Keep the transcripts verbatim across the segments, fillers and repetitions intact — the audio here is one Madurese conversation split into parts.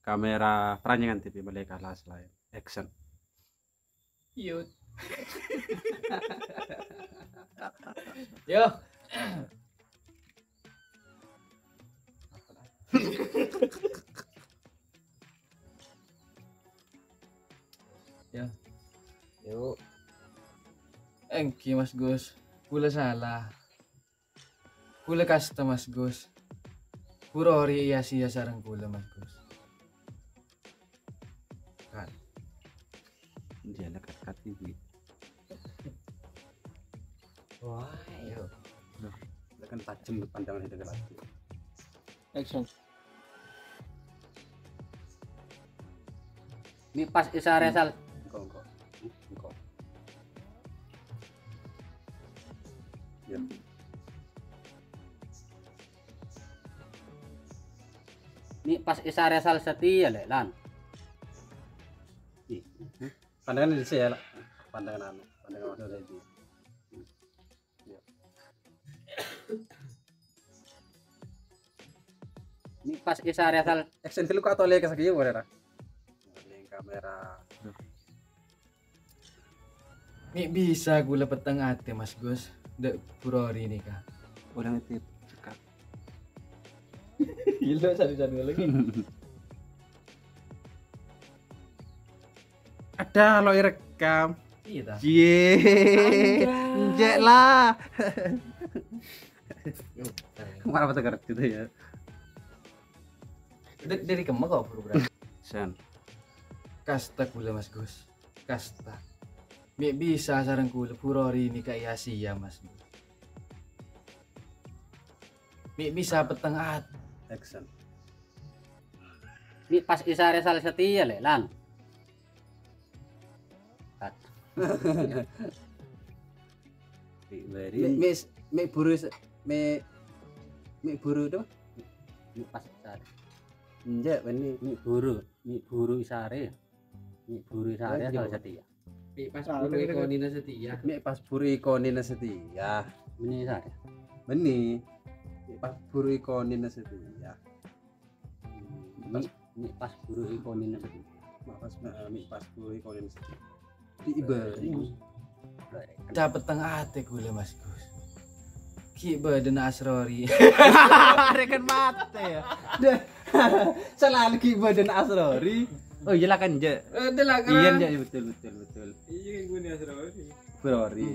Kamera perancangan T V balik ka las lain. Action. Yut. Yo. Ya. Yuk. Èngghi, Mas Gus. Kaulâ sala. Kaulâ kasta, Mas Gus. Bhuru Ori sia-sia sareng kaulâ, Mas Gus. Cut. Dia nak cut, cut ini. Wah, iya. Dia kan tajam pandangan itu kan. Action. Ini pas Isa Resal. Engko, engko. Engko. Ya. Ini pas Isa Resal setia, Lek, Lan. Ih. Pandangan di sini ya, Lek. Pandangan anu, pandangan Mas Redi. Ya. Ini pas Isa Resal. Action dulu kok atau lihat ke sini, boleh, Ra? Ini kamera. Mè' bisa kaulâ petteng atè, Mas Gus, dâ' Bhuru Ori nèka. Orang itu cekak. Gila, sadu-sadu lagi. Ada lo erekam. Iya, ta? Cie. Anjay. Enjek lah. Yo, kemarin apa tegar gitu ya? Dari, dari kemma kok, Bro, Bro? Sen. Kasta kaulâ, Mas Gus. Kasta. Mè' bisa sareng kaulâ Bhuru Ori nèka sia-sia, Mas. Mè' bisa petteng at. Action. Ini pas Isa Resal setia, Lek, Lan. Cut. Mè', mè', mè' bhuru sa-, mè', mè' bhuru to? Mè' pas Isa. Enjâ', bânnè. Mè' bhuru, mè' bhuru Isa Re. Mè' bhuru Isa Re sala setia. Mè' pas bhuru ikonina setia. Mè' pas bhuru ikonina setia. Bânnè Isa Re. Bânnè. Mè' pas bhuru ikonina setia. Mè', mè' pas bhuru ikonina setia. Mè' pas, mè', mè' pas bhuru ikonina setia. Di ibarat. Dâ' petteng atè kaulâ, Mas Gus. Ghi' bâdâna Asrori. Arè kan matè ya. Dâ-, selalu ghi' bâdâna Asrori. Oh iya lah kan, Jek. Eh, dâ' lah, kan. Iya, Jek, betul, betul, betul. Iya, kan gue nih Asrori. Asrori.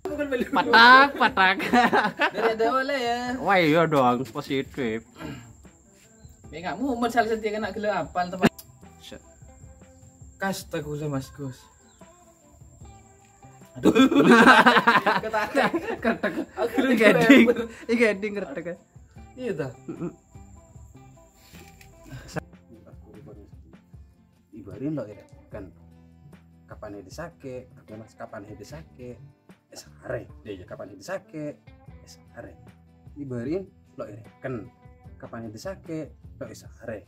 Hmm. Patak, patak. Dari ada oleh ya. Wah, iya dong, positif. Mè' nggak mau, umur salah satu kena gelo apal, teman. Set. Kasta kaulâ, Mas Gus. Aduh. Ketarik. Kreteg. Aku lucu. Iki ending. Iki ending kreteg. Iya, ta? Heeh. Ibârâ'en lo' èrèken. Kapan èdhâssaghi, kapan, kapan èdhâssaghi, èsarè. Dâ' iyâ, kapan èdhâssaghi, èsarè. Ibârâ'en lo' èrèken. Kapan èdhâssaghi, lo' èsarè.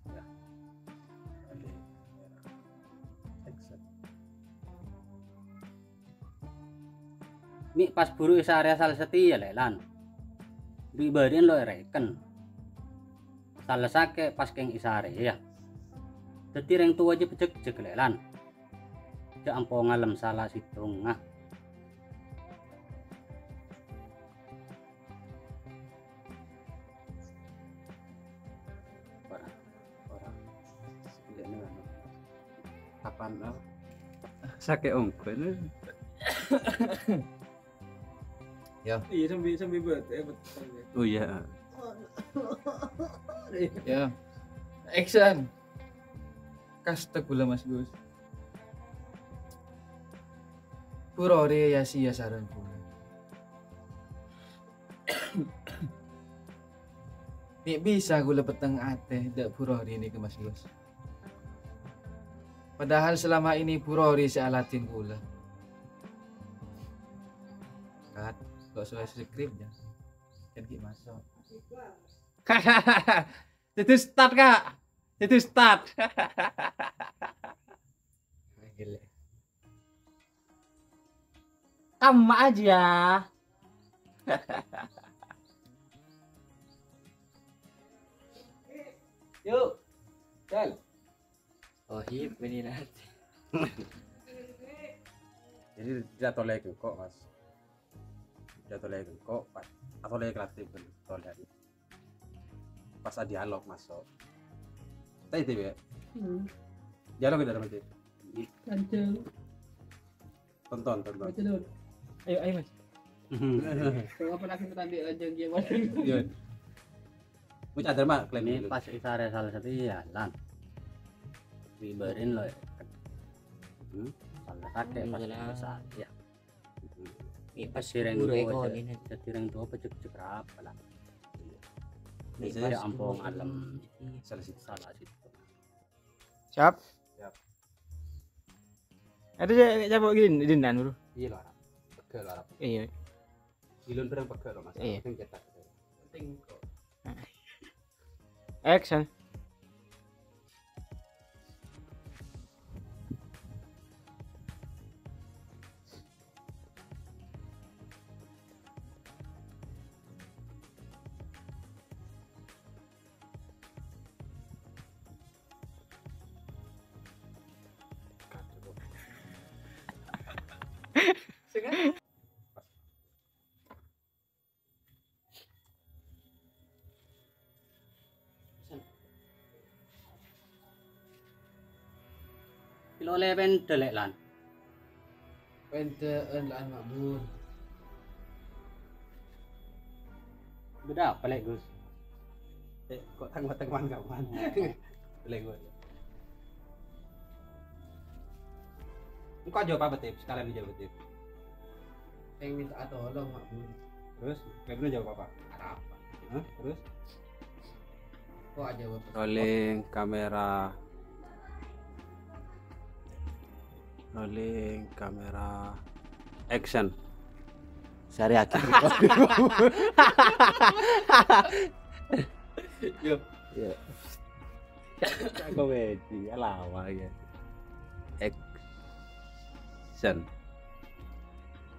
Ya. Oke. Action. Mè' pas bhuru Isa Re sala setia, Lè', Lan. Bi' bâri'en lo' èrèken. Sala sakè' pas kèng Isa Re, ya. Dhâddhi rèng towa jâ bhâjhek-jhek, Lè', Lan. Jâ' ampo ngalem sala sèttonga. Ora, ora. Kapan, apa? Sakè' ongghu. Ya. Iya, sambil, sambil buat, eh, buat, sambil. Oh, iya. Ya. Action. Kasta kaulâ, Mas Gus. Bhuru Ori ya sia sareng kaulâ. Mè' bisa kaulâ petteng atè dâ' Bhuru Ori nèka, Mas Gus. Padahal selama ini Bhuru Ori sè aladhin kaulâ. Cut, kok sesuai script ya? Kan ghi' maso'. Jadi start, Kak. Jadi start. Gila. Kamma aja. Yuk. Dal. Oh, hip, ini nanti. Jadi, dia tolè engko', Mas. Dia tolè engko', pas atolè kreatif, tolè. Pas ada dialog masuk. Tadi itu ya. Hmm. Dialog itu, Mas. Kancil. Tonton, tonton. Baca dulu. Ayo, ayo, Mas. Kenapa lagi tadi aja dia, Mas? Iya. Bocah Dharma, klaim ini dulu. Pas isare salah satu ya, lan. Wibarin lo. Hmm? Salah satu pas salah. Ya. Ini pas sireng dua aja. Jadi sireng dua apa cek-cek apa lah. Ini pas ampung alem. Salah situ. Salah situ. Siap. Siap. Ada cak cabut gini, dindan, Bro. Iya, lo Arab. Pegel lo Arab. Iya. Bilun barang pegel lo, Mas. Iya. Penting cetak. Penting kok. Action. Pilo le pènḍâ lè' lan. Pènḍâ'ân la'an, Ma'bun. Bâḍâ apa lè', Gus? Eh, kok tang-, tang-, kawan-kawan? Lè', Gus. Engko' jawab apa, Tip? Sekalian dijawab, Tip. Seng minta tolong, Ma'bun. Terus, Ma'bun jawab apa? Arapa? Hah? Terus? Kok aja bapak. Rolling kamera. Rolling kamera. Action. Sarèyaghi. Yo. Yo. Komedi, alawa ya. Action.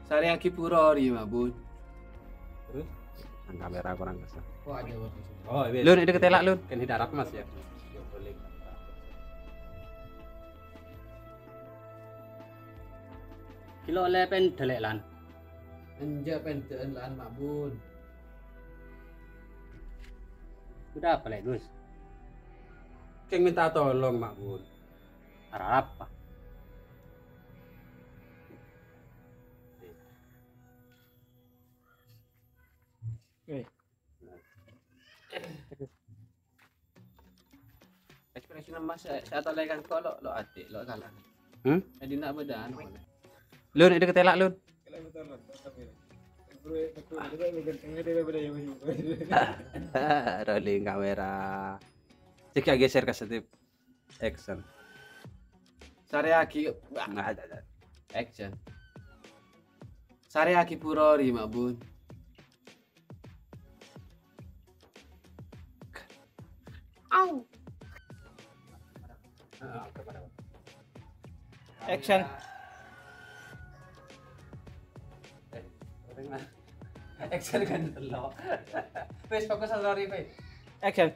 Sarèyaghi pura ori, Ma'bun. Terus? Nang kamera kurang keser. Oh, iya. Lun, ini ketela', Lun. Kan tidak rapi, Mas, ya? Boleh. Kilo le pènḍâ lè' lan. Enjâ' pènḍâ'ân la'an, Ma'bun. Bâḍâ apa lè', Gus? Kèng minta tolong, Ma'bun. Arapa? Eh. Ekspresi nama saya, saya tolehkan kok lo, lo adik, lo kalah. Hmm? Jadi nak beda anu. Lun, ini ketela', Lun. Rolling kamera. Cek ya geser ke setip. Action. Sarèyaghi. Nah, ada, ada. Action. Sarèyaghi pura ori, Ma'bun. Au. Action. Action kan telo. Wes, fokus, sorry, wes. Action.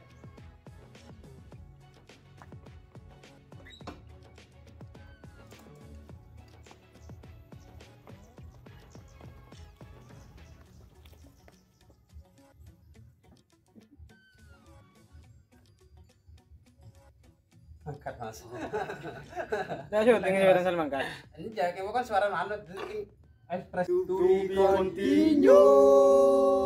Angkat, Mas. Nah, syuting ya, Ransel mangkat. Ini jangan kayak bukan suara manut, ini ekspresi to be continue.